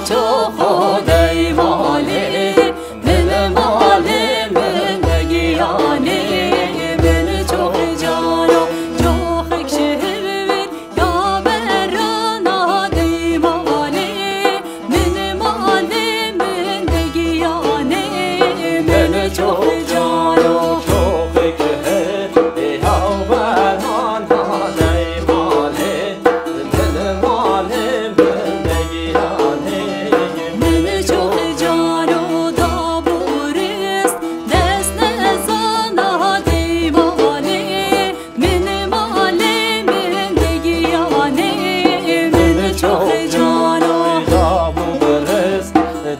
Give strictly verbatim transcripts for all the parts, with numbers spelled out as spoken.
Çoxo dey malê, min malê min de giyanê, min çok cano, çoxek şehir vir ya berana dey malê, min malê min de giyanê, min çok cano, çoxek şehir ya berana dey malê. Min malê min de giyanê, min çok cano da burist, dest nezana dey malê. Min malê min de giyanê, min çok cano da burist,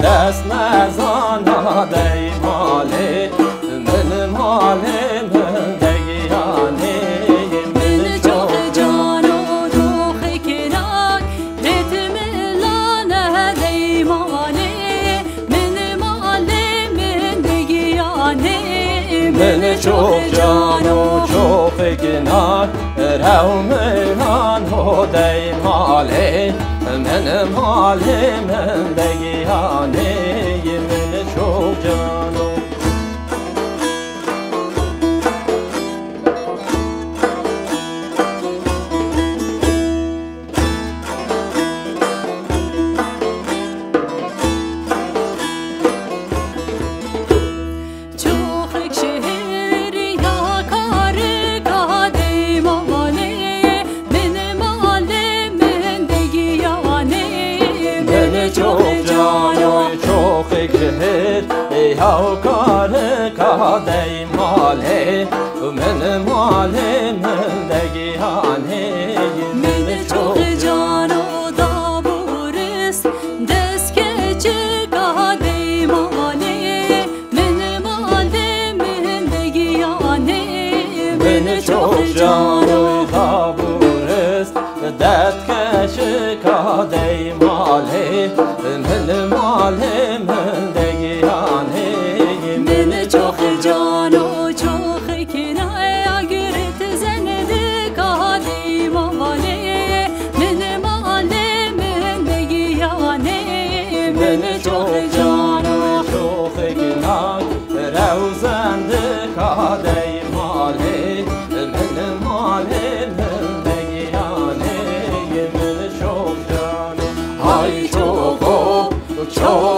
dest nezana dey malê. Min malê min de giyanê, min çok cano doxek nak, ritmilane dey malê. Min malê min de giyanê, min çok cano çoxek nak, rew min ano dey malê. Min malê min de giyanê, min çok cano. Çoxek şehir ya karika dey malê, min malê min de giyanê, min çok cano çoxek şehir ya karika dey malê, min malê min de giyanê, min çok cano da burist, dest keçika dey malê. Min malê min de giyanê, min çok cano da burist, dest keçika dey malê. Min malê min de giyanê, min çok cano çoxek naya girt zendika dey malê. Min malê min de giyanê, min çok cano çoxek nak, rew zendika dey malê. Min malê min de giyanê, min çok cano. Hay çoxo, çoxo